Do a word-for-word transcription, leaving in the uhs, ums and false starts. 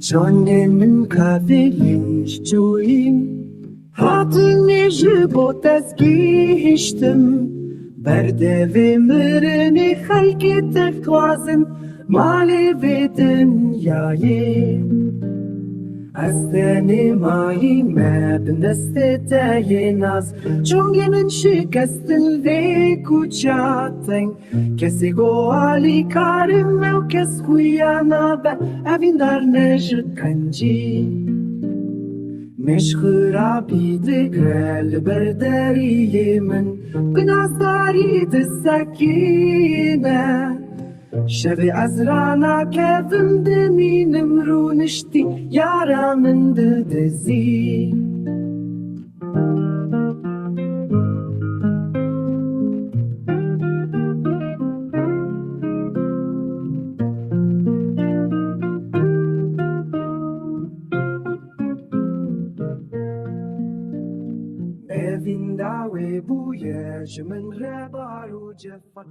Canê min qevilî ji çûyî, hatinê ji bo te ez gihîştim. Berdevê mirinê xelkê te dixwazin malê vê dinyayê. Ez tenê mayî me bin destê te yê nas, çongê min şikestin vê kuça teng. Kesê ku alîkar e û kes xuya nabe, evîndar ne ji qencî. Mêj xirabî digre li ber deriyê min, bi nasdarî disekîne. Şevê ez ranakevim, dimînim rûniştî, yara min didizî. Evînda wê bûye ji min re bar û cefa.